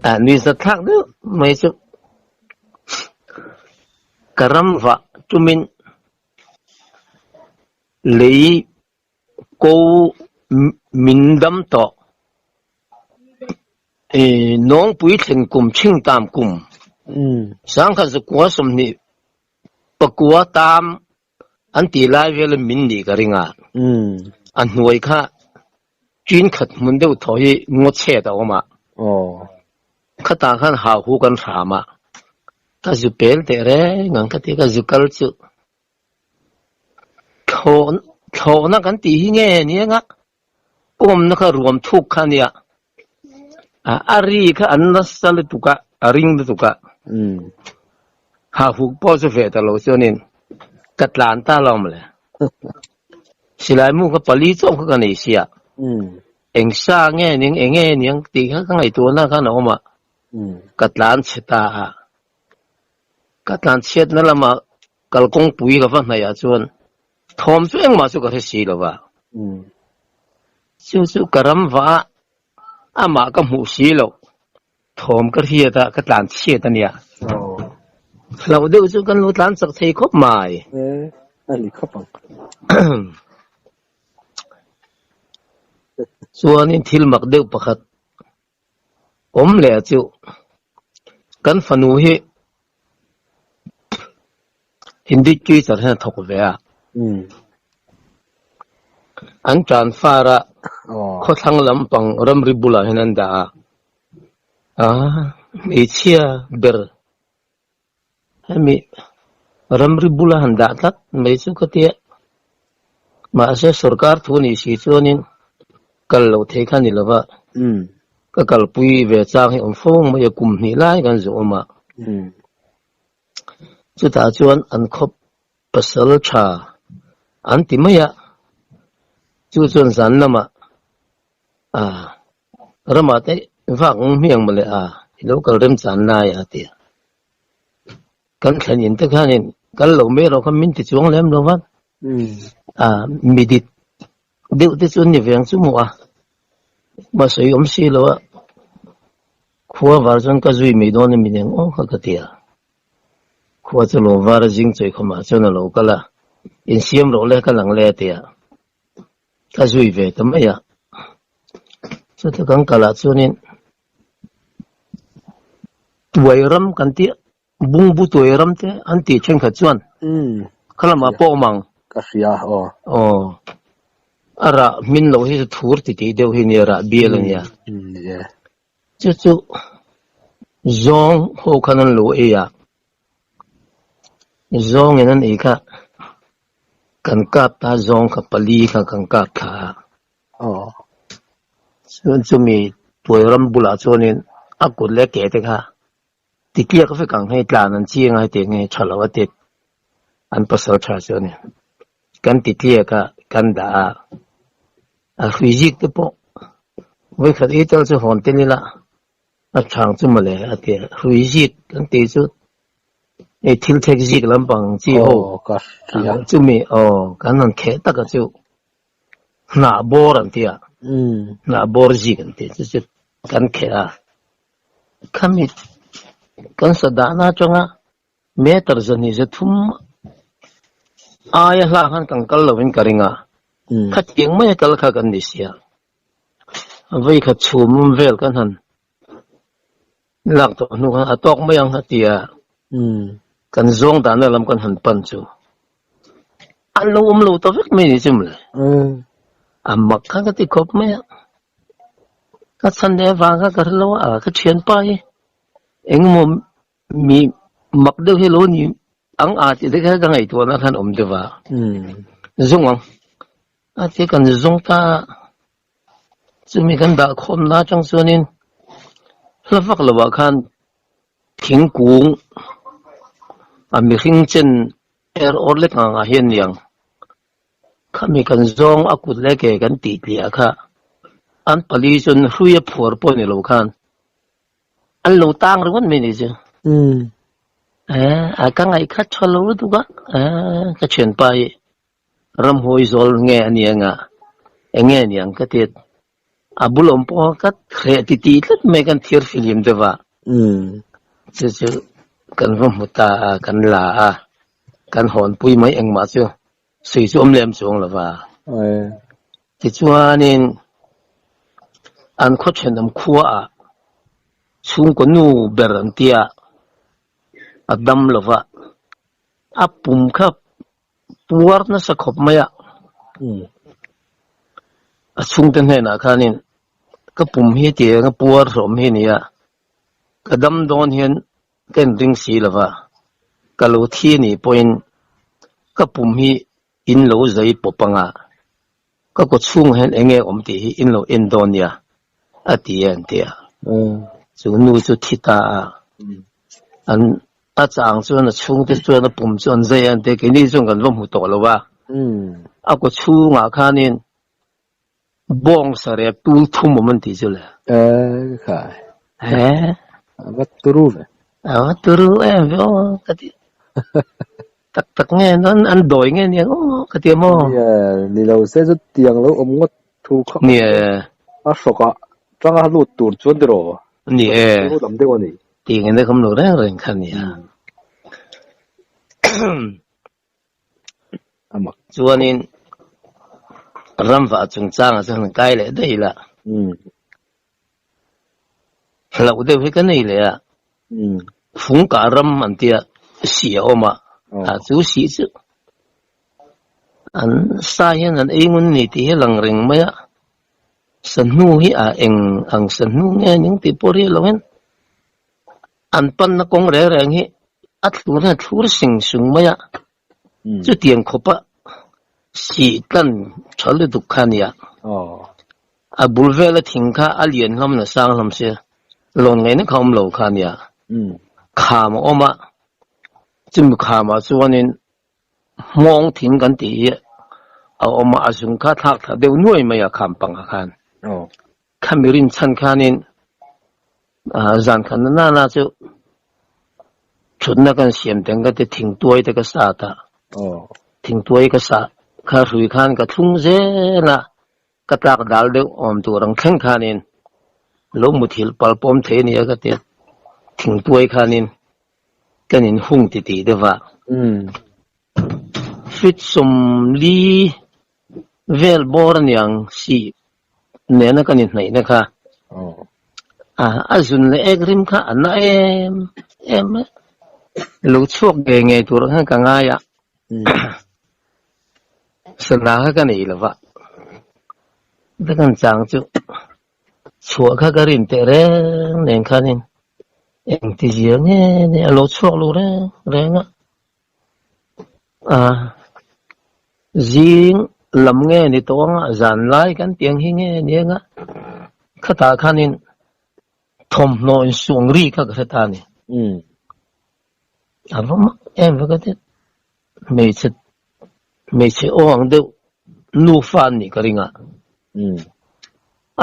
A nuihzat thlak deuh mai chu ka ram vah tumin lei ko min dam tawh. Nawngpui thlen kum chhingtam kum 1929 tam an tih lai vela min nih ka ring a, a hnuai kha ṭin khat hmun deuh thaw hi ngaw chhet a awm a, khatah khan hau hu kan hram a, ka zu pel teh reng ang ka ti, ka zu kal chu thlawhna kan tih hi nge nia Awmna kha ruam thuk kha a nia, a ri kha an nasa lutuk a, a ring lutuk a, ha huk pawh chu ve ta lo chuanin ka tlan ta lo mawle. Silai mu kha pali chauh kha ka nei sia, eng sa nge ning eng nge niang tih kha ka ngaihtuahna khan a awm a, ka tlan chhe ta a, ka tlan chhiatna lamah kalkawngpui ka va hnaih ah chuan Thawm chu engmah chu ka hre si lo va. Chu chu ka ram vah a, amah ka hmuh si lo. Thawm ka hriat a, ka tlan chhiat a nia. Hlauh deuh chu kan lo tlan chak thei khawp mai. A ni khawp ang. Chuanin thil mak deuh pakhat awm leh chu kan fanu hi Hindi teacher hian a thawk ve a, an transfer a khawthlang lampang ramri bulah hian an dah a, hmeichhia ber Hemi ramri bula han dah tlat mai chu ka tia. Mahse sorkar thu nih si chuanin kal loh thei kha ni lova, ka kalpui ve chang hi awm fo mai a, kum hnih lai kan zawh awm a. Chutah chuan an khawp pasal tha an ti mai a, chu chuan zan lamah a ramah te vak hmiang mawle a, i lo kal remchan lai a ti a. Kan thlen in te khanin kal lo mai erawh kha min ti chuang lem lo va, a midit deuh te chu an ni ve ang chu maw a, mahse i awm si lo a, khua var chuan ka zui mai dawn a mi nen aw kha ka ti a, khua chu lo var a zing chawi khawmah chuan a lo kal a, insiam rawh le ka lang le a ti a, ka zui ve ta mai a, chuta kan kalah chuanin Tuai ram kan tih bungbu tuai ram te an tih thenkhat chuan kha lamah pawh awm ang. Ka hria aw. Aw. A rah hmin loh hi chu thur ti tih deuh hi nia rah bial a nia. Chu chu zawng ho khan an lo ei a, zawngin an ei kha kan kap ta zawng kha pali kha kan kap thla a. Aw. Chuan chumi tuai ram bulah chuanin a kut leh ke te kha titliak vek ang hei tlan an chiang a heti nge tha lo a ti an pasal tha chuanin kan titliak a kan dah a, a hrui zik te pawh vawikhat ei tal chu hawn tel ila a chhang chu mawle a ti a, hrui zik kan tih chu hei thil thek zik lampang chi ho chumi aw kan han kheh tak a chu. Hnah bawr an ti a, hnah bawr zik an ti chu chu kan kheh a, khami kan sa dahna atanga meter 203 aia hla khan kan kal lovin ka ring a, khatiang maia kal kha kan ni sia, vawikhat chhum vel kan han lak tawh hnu khan a tawk mai ang a ti a, kan zawng dahna lam kan han pan chu an lo awm lo ta vek mai ni chu mawle. A mak kha ka ti khawp mai a, ka chhan leh avang kha ka hre lo a, ka thianpa hi engemaw mi mak deuh hi lo ni ang a tih te kha ka ngaihtuahna khan awm deuh a, zawng ang a ti kan zawng ta a. Chumi kan dah khawmna atang chuanin hla vak lovah khan thingkung a mihring chen er awr lek ang ah hian niang khami kan zawng a kut leh ke kan tih tliah kha an pali chuan hrui a phuar pawh ni lo khan an lo tang ringawt mai ni chu. A ka ngaih khat tha lo lutuk a, ka thianpa hi. Ramhawi zawl nge a ni anga eng nge ni ang ka ti. A bul awm pawh ka hreh ti tih tlat mai kan thir fihlim deuh a. Chu chu kan va hmu ta a, kan la a, kan hawnpui mai engmah chu sawi chu awm lem chuang lo va. Tichuanin an khaw thenawm khuaah chhungkaw nu ber an tia a dam lo va, a pum kha puar nasa khawp mai a. A chhungte hnenah khanin ka pum hi tiang a puar hlawm hi nia, ka dam dawn hian ka inring si lo va, ka lo thi a nih pawhin ka pum hi in lo zai pawp ang a, ka kaw chhungah hian eng nge awm tih hi in lo en dawn nia, a ti a an ti a. Chu nu chu thi ta a, an a chang chuan a chhungte chuan a pum chu an zai a an ti a, keini chuan kan va hmu tawh lo va, a kaw chhungah khanin Bawng sarep tul thum awm an tih chu le. Eh khai. Eh. A va turu ve. A va turu em ve aw ka ti. Tak tak nge an an dawi nge nia aw ka ti a maw. Nia ni lo se chu tiang lo awm ngawt thu kha. Nia. A hrawkah tanga lut tur chuan tiraw. Ni e. Turu lam deuh a ni. Tih nge na kham lo reng reng kha nia. Chuanin ramvah chungchangah chuan han kai leh daih ila. Hlauh deuh hi ka nei leh a. Fungkah ram an tia sih a awm a, ah chu sih chu an sa hian an ei ngun ni tih hi a lang reng mai a. Sahnu hi a eng ang sahnu nge ning tih pawh riat lo hian An panna kawng reng reng hi a thlur hian a thlur sing sung mai a, chutiang khawpa sih tlan tha lutuk kha a nia. A bul vela thing kha a lian hlawm na sang hlawm sia, lawn ngaihna kha awm lo kha a nia. Kham a awm a, chumi khamah chuanin hmawng thing kan tih hi a awm a, a zung kha thlak thla deuh nuai mai a kham pangah khan. Khami rinchhan khanin zan khat na nana chu thutna kan siam teng ka ti thingtuai te ka sat a, thingtuai ka sah kha hrui khan ka thlung zel a, ka tlak dal deuh awm tur ang thleng khanin lo muthilh pal pawm thei a nia ka ti a, thingtuai khanin kan inhung titih deuh a. Feet 40 vel bawr aniang sih nena kan inhnaihna kha a zun leh ek rim kha a na em em a, lo chhuak ngei ngei tur ang khan ka ngai a, sana kha ka nei lo va, ka kan chang chu chhuah kha ka rin teh reng nen khanin engtizia nge nge a lo chhuak lo reng reng a. A zing lam nge ni tawh anga zan lai kan tiang hi nge ni anga khatah khanin thawmhnaw insuang ri kha ka hre ta a ni. A va mak em ve ka ti. Hmeichhe hmeichhe aw ang deuh nufa an nih ka ring a.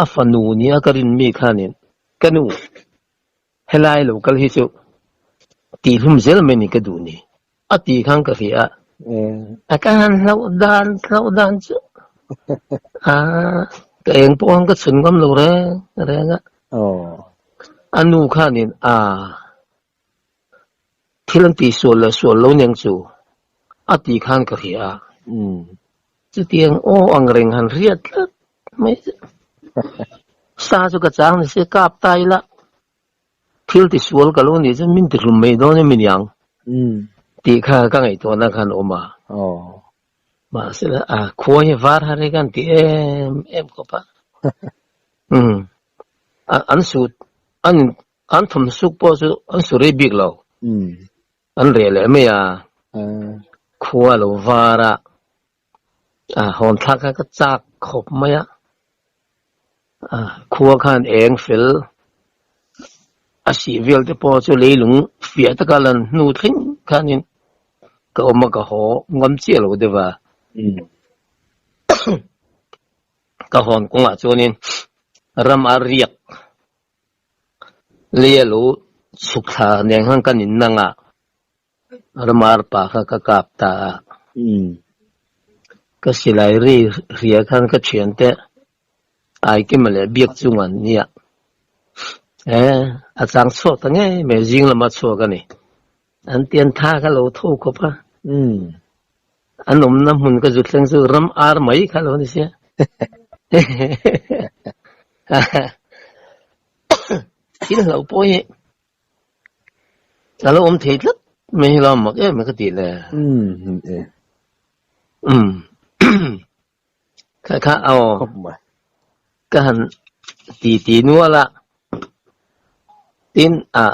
A fanu nia ka rin mi khanin ka nu. Helai lo kal hi chu tihhlum zel mai ni ka duh ni a tih khan ka hria a, a ka han hlauh dan hlauh dan chu a ka eng pawh khan ka chhun ngam lo reng reng a, a nu khanin a thil an tihsual leh sual lo nen chu a tih khan ka hria a, chutiang aw ang reng han hriat tlat mai chu sa chu ka chang ni se kap ta ila thil tisual ka lo nih chuan min tihlum mai dawn em aniang tih kha ka ngaihtuahna khan a awm a. Mahse a khua hi var har hi kan ti em em khawp a. An sut an an thawmhnaw suk pawh chu an su rei bik lo. An reh leh mai a. Khua lo var a. A hawn thlak kha ka chak khawp mai a, a khua khan eng fel a sih vel te pawh chu leilung fiah taka lan hnu thleng khanin ka awm a ka haw ngam chiah lo deuh a. Ka hawn kawngah chuanin ram a riak lei a lo chhuk thla nen khan kan innang a. Ramar pa kha ka kap ta a. Ka silai ri hria khan ka thiante. Aikima leh biak chunga an nia. E, a chang chhuak ta ngei mai, zing lama chhuak a ni. An tian tha kha lo tho khawp a. An awmna hmun ka zu thleng chu ram ar mai kha lo ni sia. Thil hlauh pawh hi a lo awm thei tlat mai hi lo mak em ka ti le. Umm. Kha kha aw. Ka han ti ti nual a. Tin a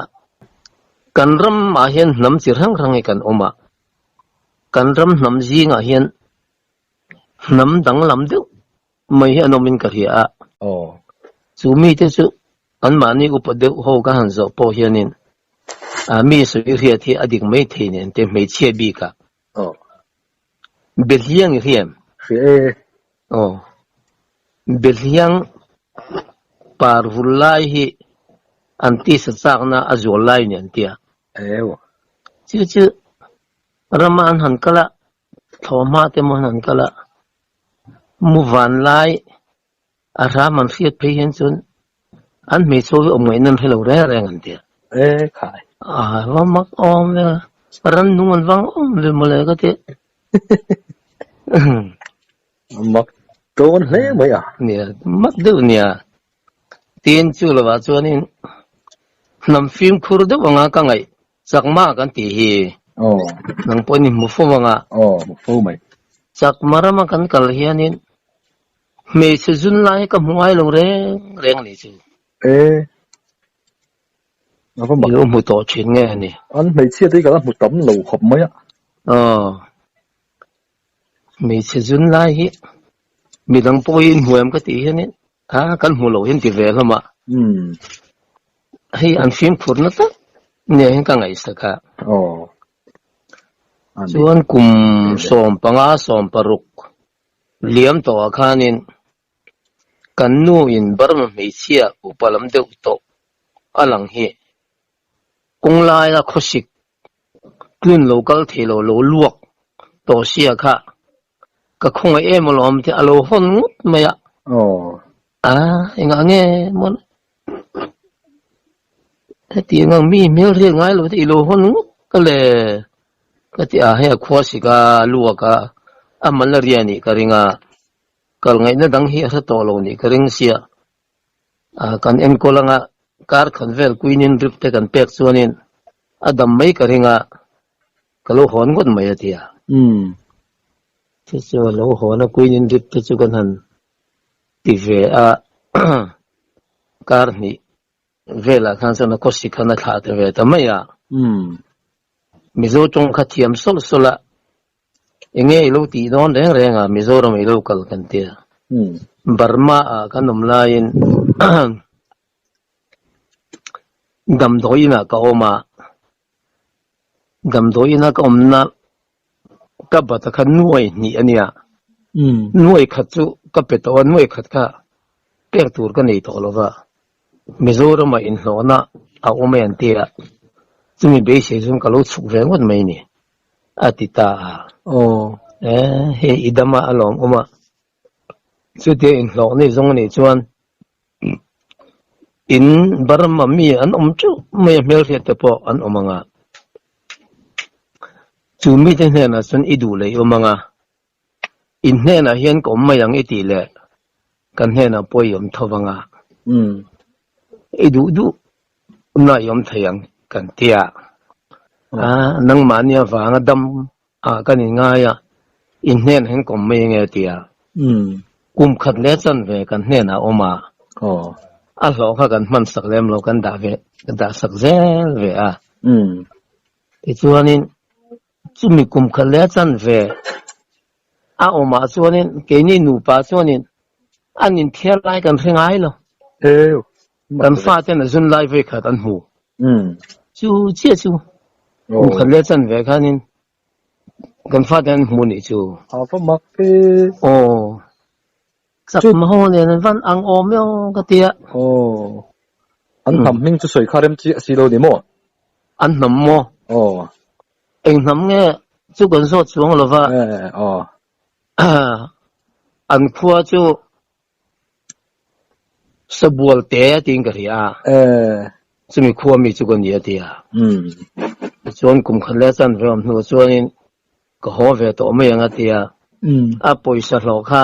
kan ram ah hian hnam chi hrang hrang hi kan awm a. Kan ram hnam zingah hian hnam danglam deuh mai hi an awmin ka hria a. Chu mite chu anmahni upa deuh ho ka han zawh pawh hianin a mi sawi hriat hi a dik mai thei nen te hmeichhia bikah. Behliang i hriam? Hria e. Aw. Behliang par vul lai hi an tisa chakna a zual lai ni an tia. Ew. Chu chu rama an han kal a, thlawhhma te maw an han kal a, mu van lai A hram an hriat phei hian chuan an hmeichhe hi awm ngaihna an hre lo reng reng an ti a. E khai. A va mak awm ve, rannung an vang awm ve mawle ka ti. Mak dawn hle mai a. Nia, mak deuh nia. Tin chu lovah chuanin hnam fimkhur deuh anga ka ngaih Chakma kan tih hi. Aw. Nang pawhin i hmu fo anga. Aw, hmu fo mai. Chakma rama kan kal hianin Hmeichhe zun lai hi ka hmu ngai lo reng reng a nih chu. E. A va mak. I lo hmu tawh thin nge a ni? An hmeichhia te hi ka la hmu tam lo khawp mai a. Aw. Hmeichhe zun lai hi midang pawh hi in hmu em ka tih hianin a kan hmu lo hian ti ve hlawm a. Umm. Hei an fimkhur na tak nia hian ka ngaihsak a. Aw. Chuan kum 15 16 Liam tawhah khanin kan nu in Burma hmeichhia upa lam deuh tawh a lang hi kawng laia khawsik tlun lo kal thei lo lo luak tawh sia kha ka khawngaih em alawm tih a lo hawn ngawt mai a. A engah nge maw heti ang mi hmel hriat ngai lo te i lo hawn ngawt ka le ka ti a, hei a khua sik a, a luak a, a malaria nih ka ring a, kal ngaihna dang hi a hre tawh lo nih ka ring sia, a kan enkawl anga kar khat vel quinine drip te kan pek chuanin a dam mai ka ring a, ka lo hawn ngawt mai a ti a. Chu chu a lo hawn a, quinine drip te chu kan han ti ve a, kar hnih velah khan chuan a khawsik khan a thlah ta ve ta mai a. Mizo tawng kha thiam sawlh sawlh a, enge i lo tih dawn reng reng a, Mizoram i lo kal kan ti a. Burma ah kan awm laiin damdawi inah ka awm a, damdawi ina ka awmna ka bat a kha nuai hnih a nia. Nuai khat chu ka pe tawh a, nuai khat kha pek tur ka nei tawh lo va. Mizoramah inhlawhna a awm e an ti a, chumi beisei chuan ka lo chhuk ve ngawt mai ni, a ti ta a. E, hei i dam a, a lawmawm a. Chutia inhlawh ni zawng a nih chuan In Burma mi an awm teuh mai a, hmelhriat te pawh an awm ang a. Chu mite hnenah chuan i duh leh i awm ang a, in hnenah hian ka awm mai ang i tih leh kan hnenah pawh i awm tho vang a, i duh duh na i awm thei ang kan ti a. A, nangmahni avanga dam Ah kan in ngai a, in hnenah hian ka awm mai ange a ti a. Kum khat leh chanve kan hnenah a awm a, a hlawh kha kan hman sak lem lo, kan dah ve, kan dah sak zel ve a. Tichuanin chumi kum khat leh chanve a awmah chuanin keini nupa chuanin an inthiar lai kan hre ngai lo. Kan faten a zun lai vekhat an hmu. Chu chiah chu kum khat leh chanve khanin kan faten an hmu nih chu. A va mak e. Aw. Chakma ho nen an van ang awm emaw ka ti a. Aw. An hnam hming chu sawi kha rem chiah si lo ni maw? An hnam maw? Aw. Eng hnam nge chu kan zawt chuang lo va. Aw. An khua chu. Sabual te tiin ka hria a. Chumi khua mi chu ka ni a ti a. Tichuan kum khat leh chan ve awm hnuah chuanin ka haw ve tawh mai ang a ti a. A pawisa hlawh kha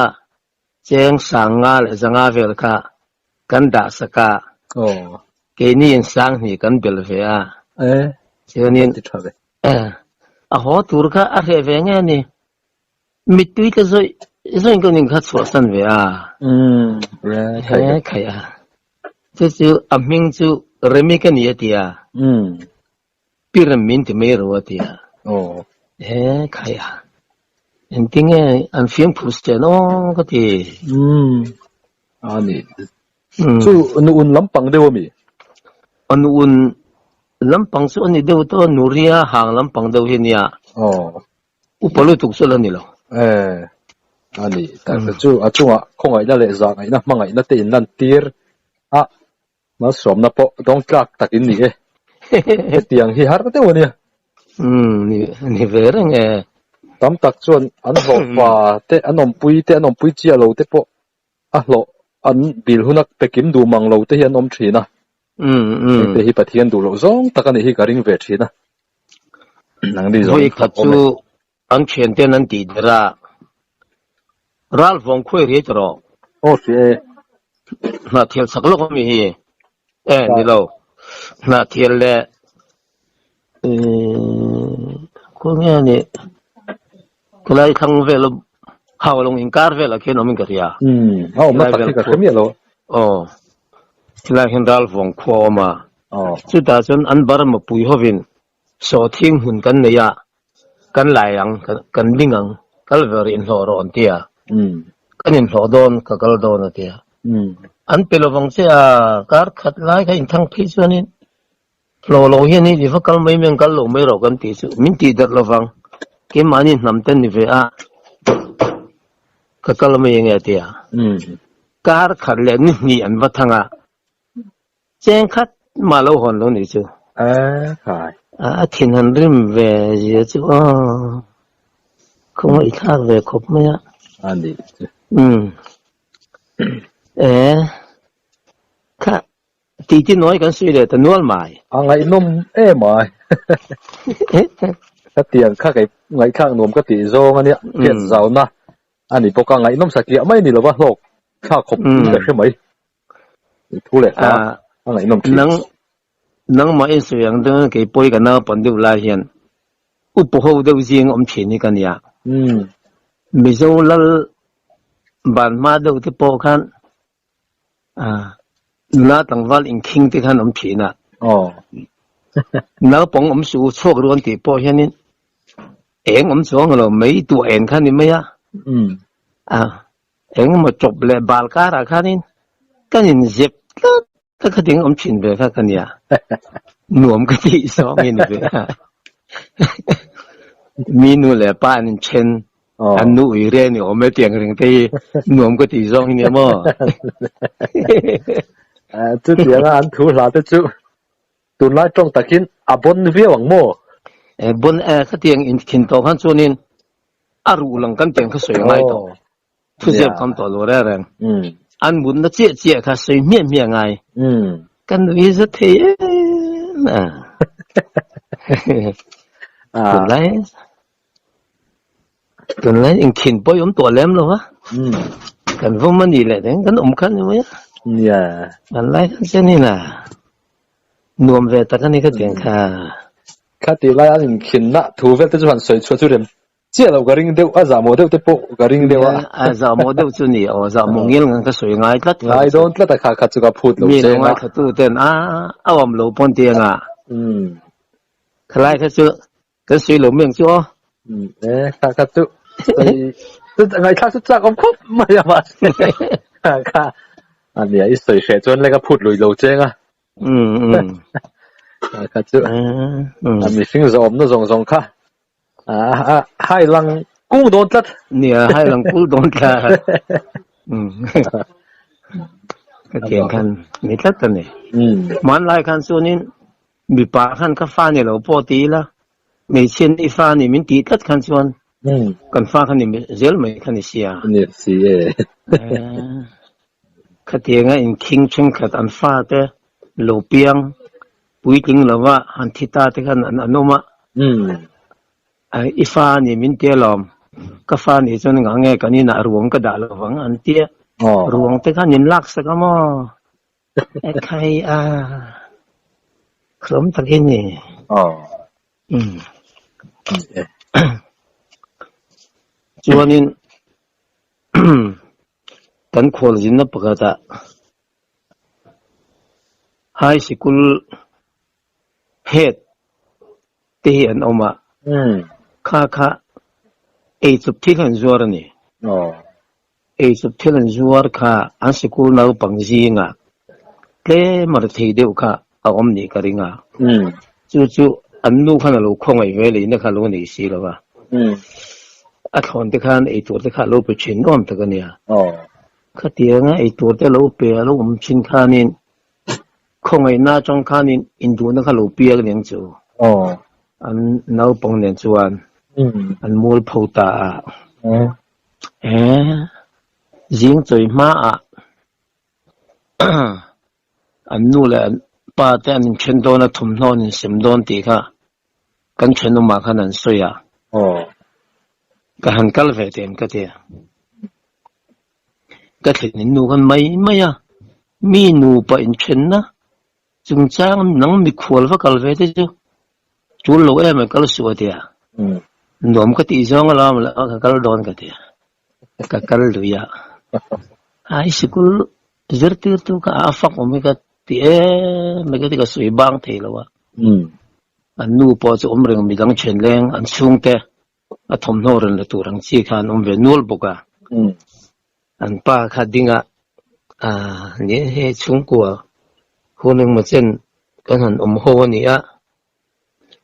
cheng sang nga leh zanga vel kha kan dah sak a. Keini in sang hnih kan bel ve a. Chuanin a haw tur kha a hreh ve nge a ni. Mittui tla zawih zawih kan inkhat chhuahsan ve a. He khaih a. Chu chu a hming chu Remi ka ni a ti a. Pi Rem min ti mai ro a ti a. He khaih a. Engtinge an fiamkhur chen aw ka ti. A ni. Chu nu un lampang deuh a mi? A nu un lampang chu a ni deuh tawh a, Nuria hang lampang deuh hi a nia. Upa lutuk chu la ni lo. Eh, a ni. Tak chu a chungah khawngaihna leh zahngaihna hmangaihna te in lantir a, malsawmna pawh dawng tlak tak in ni e. Hetiang hi har deuh a nia. Umm, ni, ni ve reng e. Tam tak chuan an hlawhfa te, an awmpui te, an awmpui chiah lo te pawh a hlawh an dil huna pe kim duh mang lo te hi an awm thin a. Heng te hi Pathian duh loh zawng tak a nih hi ka ring ve thin a. Nangni zawng Vawi khat chu an thian ten an tih der a, ral vawng khuai riai ta rawh. Aw hria e. Hnahthial chak lawk ami hi e ni lo. Hnahthial leh khawi nge a nih khawlai thlang vel hau lawng inkar velah khian awm in ka hria. A awmna tak hi ka hre miah lo. Aw khilai hian ral vawng khua a awm a. Chutah chuan an bar mapui hovin sawhthing hmun kan nei a, kan lai ang, kan ding ang, kal ve rih inhlawh rawh an ti a. Kan inhlawh dawn, ka kal dawn a ti a. An pe lovang che a, kar khat lai kha inthang phei chuanin Hlawh lo hian i va kal mai mai ang, kal lo mai rawh kan tih chu min tih darh lovang, keimahni hnam te ni ve a, ka kal mai ange a ti a. Kar khat leh ni hnih an va thang a, cheng khat mah lo hawn lo nih chu. A thin han rim ve zia chu aw, khawngaih thlak ve khawp mai a. E, kha Titi nawi kan sawi leh ta nual mai. A ngaihnawm em ai. Ka tiang kha kei ngaihthlak nuam ka tih zawng a nia, hriat zauna a ni bawk a, ngaihnawm satliah mai ni lova hlawk thlak khawp in ka hre mai. Thu leh hla a ngaihnawm thin. Nang nangmah in sawi ang deuh kei pawi ka naupan deuh lai hian upa ho deuh zing awm thin hi ka nia. Mizo lal ban hma deuh te pawh khan Nula tlangval inkhing te khan awm thin a. Naupang awm suh u chhuak ru an tih pawh hianin eng awm chuang lo mai tuah en kha ni mai a. Eng emaw chawp leh bal karah khanin kan inzep tlat a khatin awm thin ve kha ka nia. Nuam ka tih zawng hi ni ve a. Mi nu leh pa an inthen An nu ui re ni awm e tiang reng te hi nuam ka tih zawng hi nia maw? Chutianga an thu hla te chu tunlai tawng takin a bon viau ang maw? Bon e, khatiang inkhin tawh khan chuanin a ruh lang kan tiang kha sawi ngai tawh. Thuziak tam tawh lo reng reng. An mutna chiah chiah kha sawi hmiah hmiah ngai. Kan nui za thei em a. Tunlai Tunlai inkhin pawh i awm tawh lem lo a, kan vawm a nih leh deng kan awm khan ni mai a. Tunlai khan chuan in a nuam ve tak a ni ka tiang kha. Kha tih lai an inkhinna thu vel te chu han sawi chhuah chu rem chiah lo ka ring deuh a, zahmawh deuh te pawh ka ring deuh a. A zahmawh deuh chu ni aw, zahmawh ngil ngang ka sawi ngai tlat. Ngai dawn tlat a kha kha chu ka phut lo cheng a. Mi lo ngaithla tu ten a a awm lo pawn tiang a. Khalai kha chu Kan sawi lo mai ang chu aw. E, kha kha chu sawi ngaihthla chu chak awm khawp mai a mahse kha kha a nia i sawi hreh chuan lek a phut lui lo cheng a. Kha kha chu a mihring zawhawmna zawng zawng kha a hai lang kung dawn tlat. Nia hai lang kul dawn tlat. Ka tiang khan ni tlat a ni. Hmanlai khan chuanin Mipa khan ka fa ni lo pawh ti ila, hmeichhia ni fa ni min tih tlat khan chuan kan fa kha ni zel mai kha ni sia. Ni si e. Khatianga inkhing thenkhat an fate lo piang puitling lova han thi ta te khan an an awm a. I fa a ni min ti alawm, ka fa nih chuan engah nge kan inah ruang ka dah lovang an ti a, ruang te khan in laksak a maw? Ekhai a, hlawm tak hi ni. Chuanin kan khualzinna pakhatah high sikul head te hi an awm a, kha kha eichawp thil an zuar a ni. Eichawp thil an zuar kha an sikul naupang zingah tlem a rethei deuh kha a awm nih ka ring a, chu chu an nu khan a lo khawngaih ve leh in a kha a lo nei si lo va, a thlawn te khan eitur te kha a lo pe thin nuam tak a nia. Khatianga eitur te lo pe a lo awm thin khanin Khawngaihna atang khanin induhna kha lo piak aniang chu. An naupang nen chuan an mualpho ta a. He zing chawi hmaah an nu leh an pa te an inthen dawn a, thawmhnaw an insem dawn tih kha kan thenawmah khan an sawi a. Ka han kal ve teh em ka ti a. Ka thlen in nu khan mai mai a, mi nupa inthenna chungchang nang mikhual va kal ve te chu tul lo em a kal suh a ti a, nuam ka tih zawng alawm la ka kal dawn ka ti a, ka kal lui a, ai sikul zirtirtu kha a fak awm hi ka ti em mai ka ti ka sawi bang thei lo a, an nu pawh chu awm reng midang then leng an chhungte A thawmhnaw rawn la tur ang chi kha an awm ve nual bawk a. An pa kha ding a, aah ni hei chhungkua hun engmaw chen kan han awm ho a ni a,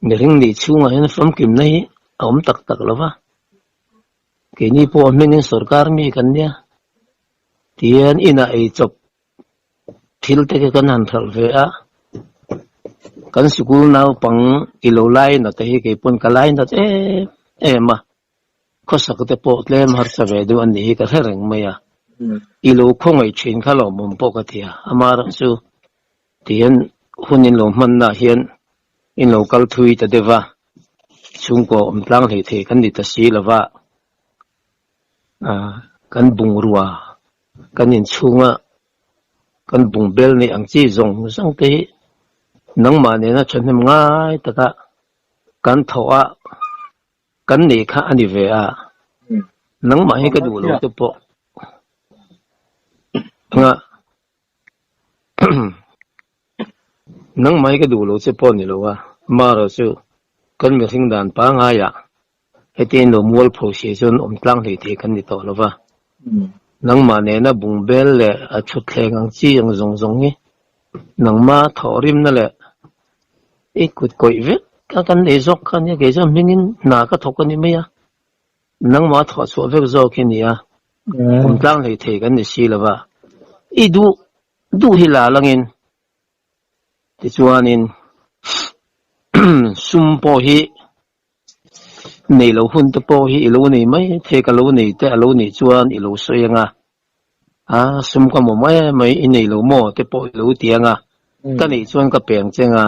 mihring nih chhungah hian famkimna hi a awm tak tak lo va, keini pawh a hmingin sorkar mi kan nia tihian inah eichawp Thil te khi kan han hralh ve a, kan sikul naupang i lo lainat te hi kei pawn ka lainat em em a, khawsak te pawh tlem harsa ve deuh a nih hi ka hre reng mai a, i lo khawngaih thin kha lawmawm pawh ka ti a, amaherawh chu tihian hun in lo hmannaah hian in lo kal thui ta deuh va, chhungkaw awm tlang hlei thei kan ni ta si lo va, kan bungrua Kan inchhunga kan bungbel neih ang chi zawng zawng te hi nangmah nena thahnem ngai taka kan thawh a, kan neih kha a ni ve a, nangmah hi ka duh lo te pawh anga nangmah hi ka duh lo che pawh a ni lo a, amaherawh chu kan mihring dan pangaiah Heti in lo mualpho si chuan awm tlang hlei thei kan ni tawh lo va. Nangmah nena bungbel leh a thutthleng ang chi ang zawng zawng hi nangma thawhrimna leh i kut kawih vek a kan nei zawk kha nia, kei chuan hmingin hna ka thawk a ni mai a, nangma thawh chhuah vek zawk hi nia, awm tlang hlei thei kan ni si lo va. I duh duh hi la langin tichuanin sum pawh hi Nei lo hun te pawh hi i lo nei mai thei ka lo nei te a lo nih chuan i lo sawi ang a, a sum ka maw mai mai i nei lo maw te pawh i lo ti ang a, ka neih chuan ka peng cheng a,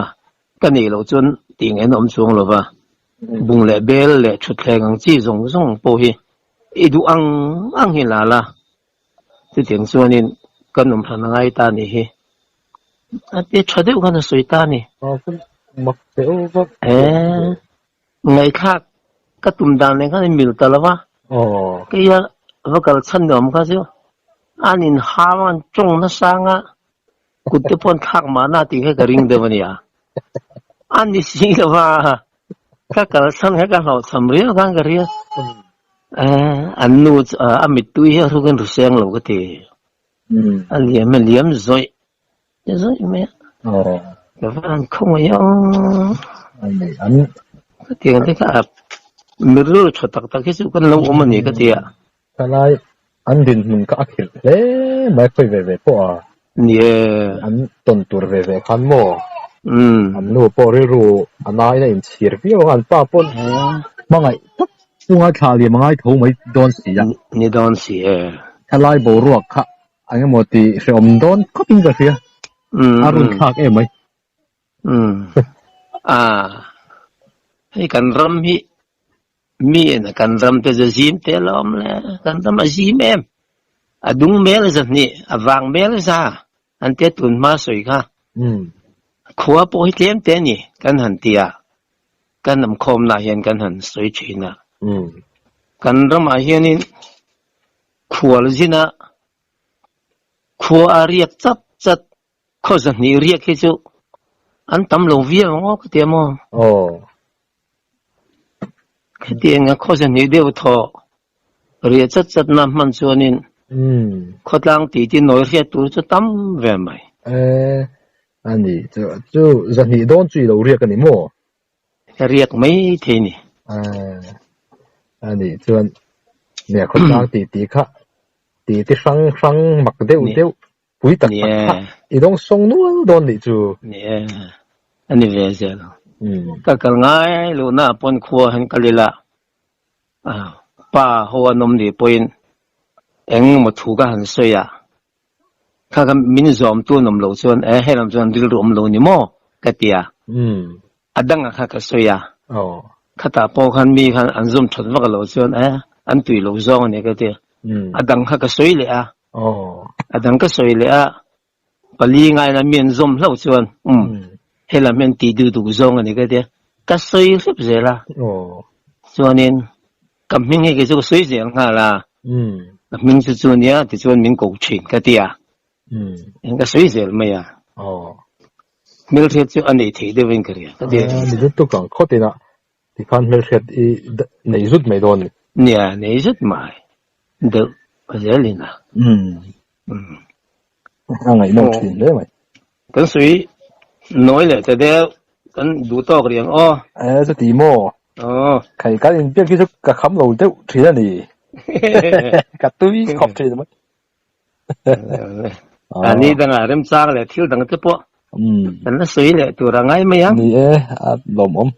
ka neih loh chuan tih ngaihna awm chuang lo va, bung leh bel leh thutthleng ang chi zawng zawng pawh hi i duh ang ang hi la la, chutiang chuanin kan awm hran a ngai ta nih hi. A ti tha deuh khan a sawi ta a ni. Ngaihthlak ka tum dan leh khan in mil ta lo va, keia va kal chhan ni awm kha chu an in hau a, an tawng nasa anga kut te pawh an thlak mahna tih kha ka ring deuh a nia. A ni si lo va, ka kal chhan kha ka hlauhchham riau khan ka ria. An nu chu a mittui hi a hrukin ru seng lo ka ti. A liam a liam zawih zawih mai a. Ka va han khawngaih ang. Ka ti ang te kha a mi rilru tha tak tak hi chu kan lo awm a ni ka ti a. Thalai an dinhmun kha a khirh hle mai khawi ve ve pawh a. Ni e. An tawn tur ve ve khan maw. An nu pawh rilru a nain a inchhir viau ang a, an pa pawn hmangaih tak chunga thla liam a ngai tho mai dawn si a. Ni dawn si e. Thalai boruak kha. Eng emaw tih hrehawm dawn khawpin ka hria. A run thlak em mai. A, hei kan ram hi mi en a kan ram te chu zim te la awm le, kan ram a zim em. A dung mel zahnih, a vang mel za an tia tun hma sawi kha. Khua pawh hi tlem te a ni kan han ti a, kan awm khawmnaah hian kan han sawi thin a. Kan ramah hianin khual zina khua a riak chat chat khaw zahnih riak hi chu an tam lo viau ang aw ka ti a maw? Aw. Khatiang a khaw zahnih deuh thaw riah chat chat na hman chuanin khawtlang tih ti nawi hriat tur chu tam ve mai. E, a ni, chu chu zahnih dawn chu i lo riak a ni maw? Ka riak mai thei ni. A, a nih chuan nia khawtlang tih tih kha tih ti hrang hrang mak deuh deuh pui tak tak kha i dawng sawng nual dawn nih chu. Ni e, a ni ve zel. Ka kal ngai luhna ah pawn khua hian ka lil a, pa ho an awm nih pawhin eng emaw thu ka han sawi a, Kha kha min zawmtu an awm loh chuan e helam chuan rilru awm lo ni maw ka ti a. A dangah kha ka sawi a. Khatah pawh khan mi khan an zawm that vak loh chuan e an tui lo zawng a ni ka ti a. A dang kha ka sawi leh a. A dang ka sawi leh a. Pali ngaina mi an zawm hlauh chuan um helam hian tih duh duh zawng a ni ka ti a. Ka sawi hrep zel a. Chuanin Ka hming hi kei chu ka sawi zel nghal a, ka hming chu chu nia tichuan min ko thin ka ti a, eng ka sawi zel mai a, hmelhriat chu a nei thei deuh in ka ria ka ti a. Ni lutuk ang khawt inah tikhan hmelhriat i nei zut mai dawn a ni. Nia, nei zut mai deuh zel in a. A ngaihnawm thin hle mai. Kan sawi nawi leh ta deuh, kan duh tawk riang aw. E chuti maw? Aw. Khai kan inbiak hi chu ka kham lo deuh thin a ni. Ka tui khawp thin mai. A ni dangah remchang leh thil dang te pawh kan la sawi leh tur a ngai mai ang. Ni e, a lawmawm.